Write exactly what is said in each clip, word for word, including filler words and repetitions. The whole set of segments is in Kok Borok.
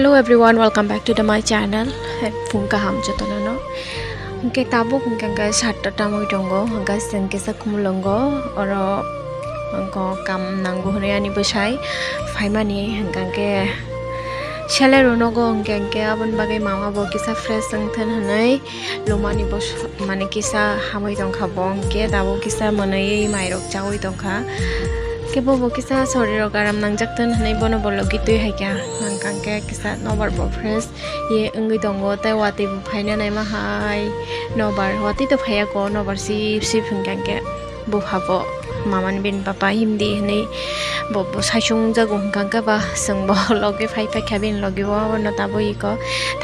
Hello everyone, welcome back to the my channel. Phung kaham jotono no. Hwnkhe tabuk hwnkhe hwnkhe satta tamwi tongo, hwnkhe chwng kisa khumulwngo oro hwnkhe kam nango hwnwi ani bwsai phaimani, hwnkhe hwnkhe selero nogo hwnkhe hwnkhe aboni bagwi mama bo kisa fresh wngthon hwnwi lumani bo mane kisa hamwi tongkha bo, hwnkhe tabuk kisa mwnwi mairok chaui tongkha. Khe bobo kisa sorirok aram nangjakthon hwnwi bono bo logi twi haikha, hwnkhe hwnkhe kisa nobar bo fresh ye wngwi tongo, tei watwi bo phaina naima hai nobar, watwi to phaiya ko, nobar sip sip hwnkhe hwnkhe bupha bo mamani bini papa himdi hwnwi bo, bo saichung wngjago hwnkhe hwnkhe ba chwng bo logi phai paikha bini logi o, abono tabuk iko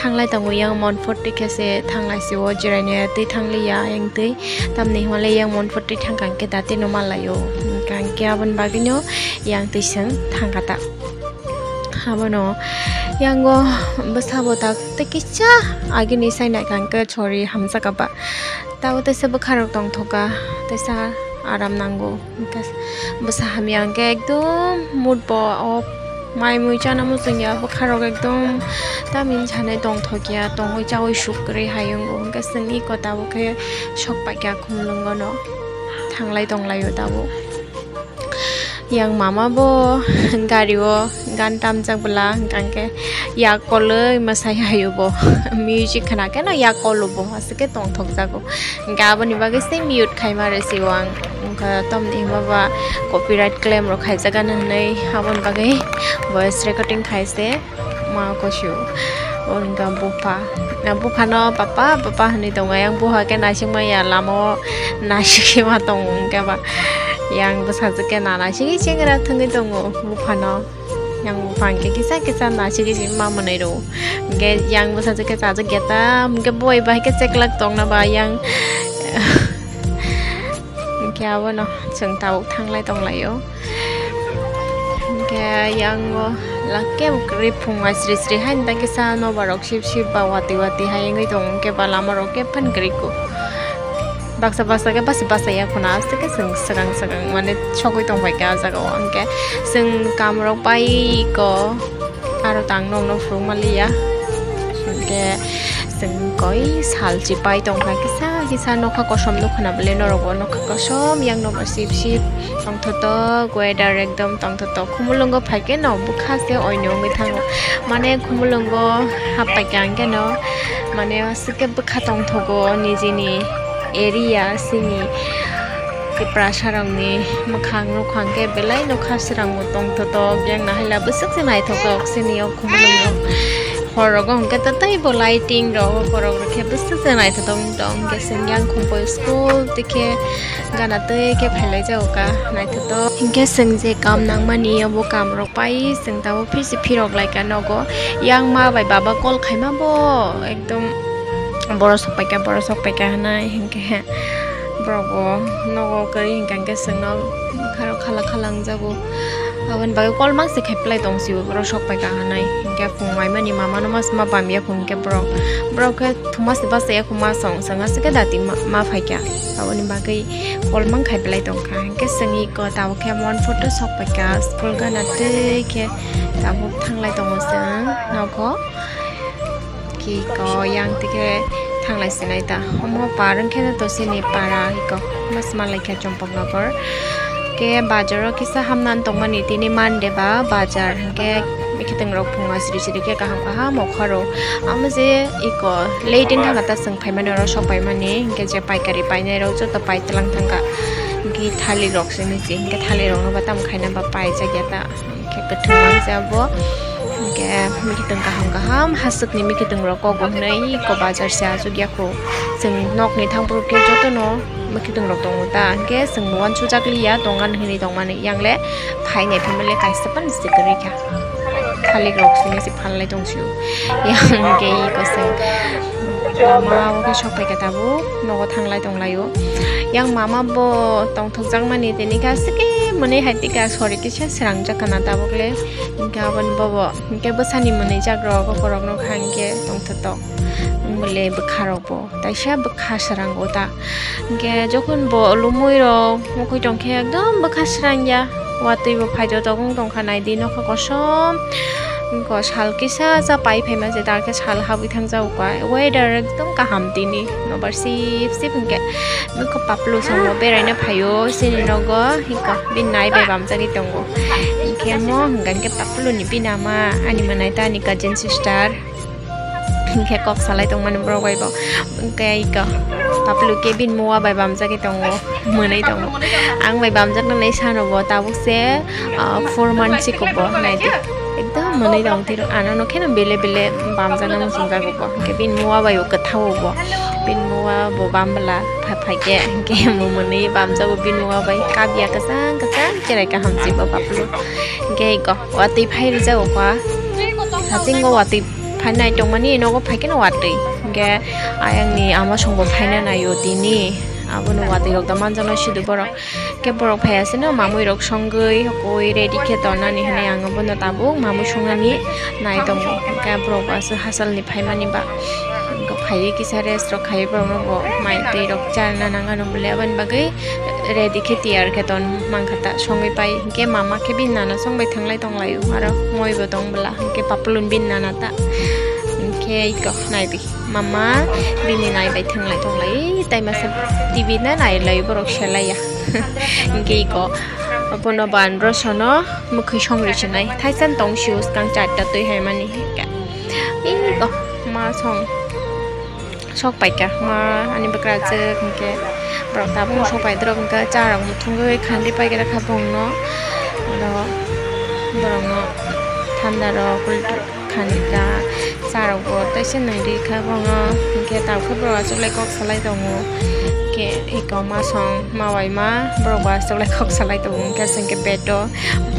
thanglai tongo yang mon phot twi khe se thanglai se o jiraina twi thangliya yang twi tamni hwnle yang mon phot twi thangkha hwnkhe da tei no malaio hwnkhe hwnkhe aboni bagwino yang twi chwng thangkha ta. Abono yango bwsabo tak tei kisa agini sai naikha hwnkhe chori hamjakha ba. Tabuk teisa bwkharok tongthoka, teisa aram nango. Hwnkhe bwsa hamya hwnkhe ekdom mood bo off, mai mui chana muchungya, bwkharok ekdom tamni sanai tongthokya, tongwi chaui suk kwrwi hai wngo. Hwnkhe chwng iko tabuk khe sok paikha khumulwngono, thanglai tonglaio tabuk. Yang mama bo gari o gan tamjak bwla, hwnkhe yak kolwi mwsai haio bo. Music khna khe no yak kolo bo, aswk khe tongthok jago. Hwnkhe aboni bagwi se mute khaima rw si o ang. Wngkha tamni hwnba ba copyright claim rok khaijak gana hwnwi, aboni bagwi voice recording khai se. Ma kosio. O hwnkha bupha. Na buphano papa, papa hwnwi tongo. Yang bupha khe naisingma ya lama o naisingwi ma tongo hwnkhe ba. Yang bwsajwk khe na naisingwi chengra thwngwi tongo buphano. Yang bupha hwnkhe kisa kisa naisingwi se ma mwnwi rwo. Hwnkhe yang bwsajwk khe chajak ya ta. Hwnkhe boi bai khe cheklak tongna ba yang. Hwnkhe abono chwng tabuk thanglai tonglaio. Hwnkhe yango lake kwrwi phung bai sri sri hai da kisa nobar rok sip sip ba watwi watwi hai wngwi tongo, hwnkhe ba lama rok khe phan kwrwi ko. Baksa baksa khe basa basa ya khuna, aswk khe chwng swkang swkang mane sogwi tong bai kha ah jaga o, hwnkhe chwng kam rok bai ko. Aro tang nokno phuru manliya. Hwnkhe chwng koi salchi pai tongkha kisa kisa nokha kosom nukha na bwle norok bo nokha kosom yang nobar sip sip tongthotok weather ekdom tongthotok khumulwngo phaikhe no bwkha se oino wngwi thango mane khumulwngo happaikha hwnkhe no mane aswk khe bwkha tongthogo nijini area sini. Tiprasa rokni mwkhang nukhang khe belai no kha srang bo tongthotok, yang nahaila bwswk se naithotok sini o khumulwngo. Hor rogo hwnkhe tei bo lighting rok borok rok khe bwswk se naithotok wng tong, hwnkhe chwng yang khumui school twi khe gana twi khe phailai jago ka naithotok. Hwnkhe chwng je kam nangmani obo kam rok pai chwng tabuk phirsi phirok lai kha nogo, yang ma bai baba call khaima bo ekdom borok sok paikha, borok sok paikha hwnwi hwnkhe. Borok bo nogo kwrwi hwnkha hwnkhe chwngno bwkharok khala khala wngjago. Aboni bagwi call mang se khai phlai tong sio, borok sok pai ka hwnwi. Hwnkhe phung aimani mamano mas ma bam ya phung hwnkhe borok, borok khe thuma se basa ya khuma song song aswk khe dati ma, ma phai kha. Aboni bagwi call mang khai phlai tong kha. Hwnkhe chwng iko tabuk khe mon photo sok pai kha, school gana twi khe tabuk thanglai tongo chwng nogo. Ki ko yang tike thanglai sinai ta. Omo par wngkhe to sini para iko mas malai khe Chompok Nogor. Ke bazar o kisa hamna tongmani tini Monday ba bazar hwnkhe mikitwng rok phungo siri siri khe kaham kaham okharo. Amo je iko late wngkha ta chwng phaimani oro sok paimani hwnkhe je paikari painai rok joto pai tlang thangkha. Hwnkhe thalik rok sini si hwnkhe thalik rok no ba tamo khaina ba paijak ya ta. Hwnkhe kwthwng mangsa bo. Hwnkhe mikitwng kaham kaham, hasukni mikitwng rok kogo hwnwi iko bazar se achuk ya kho. Chwng nokni thangphuru khe jotono mikitwng rok tongo ta. Hwnkhe chwng uansukjak liya, tongan hwnwi tongmani. Yang le phainai phimale kaisa phano se kwrwi kha. Thalik rok simi se phalnai tong sio. Yang hwnkhe iko chwng lama o khe sok pai kha tabuk, nogo thanglai tong laio. Yang mama bo tongthokjakmani tini kha sike mwnwi hai tika sori kisa srangjak kana tabuk le. Hwnkhe aboni bobo hwnkhe bwsani mwnwi jak rok borok no kha hwnkhe tongthotok. Wng bole bwkha rok bo taisa bwkha srango ta. Hwnkhe jokhon bo lumui rok mokoi tongkhe ekdom bwkha srangya. Watwi bo phaito tokong tongkha naidi nokha kosom. Wngkha sal kisa cha pai phaima se, da khe sal habwi thang jago kha. Weather ekdom kaham tini, nobar sip sip hwnkhe. Wngkha Paplu songo beraina phaio chini nogo, wngkha bini nai bai bamjagwi tongo. Hwnkhe mo hwnkha hwnkhe Paplu ni bini ama, ani mwnai ta ani cousin sister. Hwnkhe kok salai tongmani borok bai bo. Hwnkhe iko Paplu khe bini muwa bai bamjagwi tongo, mwnwi tongo. Ang bai bamjaknai sano bo tabuk se, ah, four months siko bo, naidi. Ekdom mwnwi tong thiro, ano no kheno bele bele bamjakna muchungjago bo. Hwnkhe bini muwa bai o kwthao bo. Bini muwa bo bambla pha-, phaikhe hwnkhe mo mwnwi bamjago bini muwa bai. Kabya kwchang kwchang cherai kaham si bo Paplu. Hwnkhe iko watwi phai rwjago kha. Hachingo watwi phainai tongmani nogo phaikheno watwi. Hwnkhe ayangni ama songbo phaina naio tini. Abono watwi rok da manjaknai sidu borok. Khe borok phaiya sino mamui rok songwi hokoi ready khe tonani hinui ang bono tabuk mamui songnani nai tongo. Hwnkhe borok bo aswk hachal ni phaimani ba phaiwi kisa rest rok khaiwi borok no bo mai twi rok charna nang ano bole aboni bagwi ready khe tiyar khe ton mankha ta songwi pai. Hwnkhe mama khe bini nana songbai thanglai tonglaio aro moi bo tong bwla hwnkhe Paplu ni bini nana ta hwnkhe iko naidi. Mama bini nai bai thanglai tonglai, tai masa T V na nai lai borok selai ya. Hwnkhe iko bono ban rosono mwkhwi songri sinai. Thaisa tong sio swkang charta twi hai mani. Iko ma song sok paikha ma ani bwkrajwk hwnkhe borok tabuk sok pai dorok hwnkhe cha rok muthungwi khandwi paikha bongno. Oro borokno thanda rok. Khanika charok bo teisa nai ri kha bono, hwnkhe tabukhe borok achuklai kok salai tongo. Hwnkhe eko ma song ma bai ma borok bo achuklai kok salai tongo, hwnkhe aswk khe bed o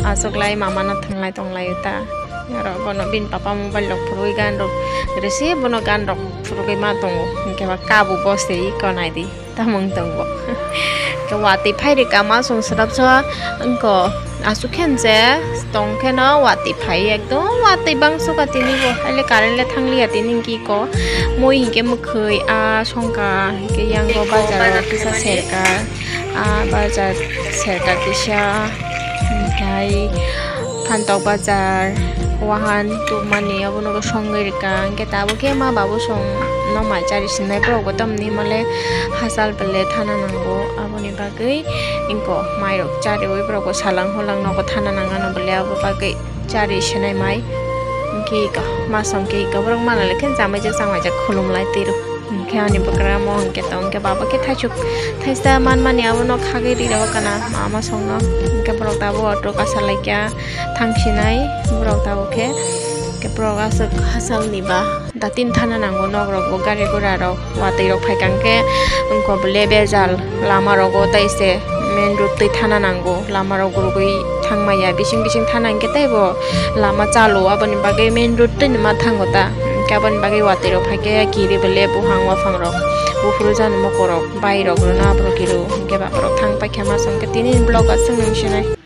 achuklai mama no thwnglai tonglaio ta. Oro bono bini papa mobile rok phurwi gan rok rwse, bono gan rok phurwi ma tongo, hwnkhe ba kabo bo se eko nai di. Tamung tongo. Ke watwi phai rwkha ma song srapsa wngkho. Aswk khe nje tong kheno watwi phai ekdom watwi bangso ka tini bo. Haile current le thangliya tini hwnkhe ko. Moi hinkhe mwkhwi a songkha hinkhe yango bazar o kisa serka. A bazar serka kisa. Hwnkhe. Phantok bazar, wahan tubmani abono bo songwi rwkha. Hwnkhe tabuk khe ma babu song no mai chari sinai borok bo tamni himale hachal pele thana nango. Aboni bagwi wngkho mairok chariwi borok bo salang hulang nogo thana nangano bole abo bagwi chari sinai mai. Hwnkhe iko ma song khe iko borok mana le khe jamai jak chamai jak khulum lai twi rw. Hwnkhe ani bwkramo hwnkhe tong khe baba khe thaisuk thaisa manmani abono khagwi ri rw kana mama songno. Hwnkhe borok tabuk auto kasa laikha thang sinai borok tabuk khe. Hwnkhe borok aswk hachal ni ba datin thana nango nok rok bo gari gura rok watwi rok phaikha hwnkhe wngkha bole bejal lama rogo tei se main road twi thana nango lama rok gurugwi thang maya bising bising thana hwnkhe tei bo lama chalo aboni bagwi main road twi ma thango ta. Hwnkhe aboni bagwi watwi rok phaikhe kiri bole buphang waphang rok buphuru jani mokol rok bai rok rwna aborok kiro hwnkhe ba borok thang paikha ma songkhe tini vlog aswk nung sinai.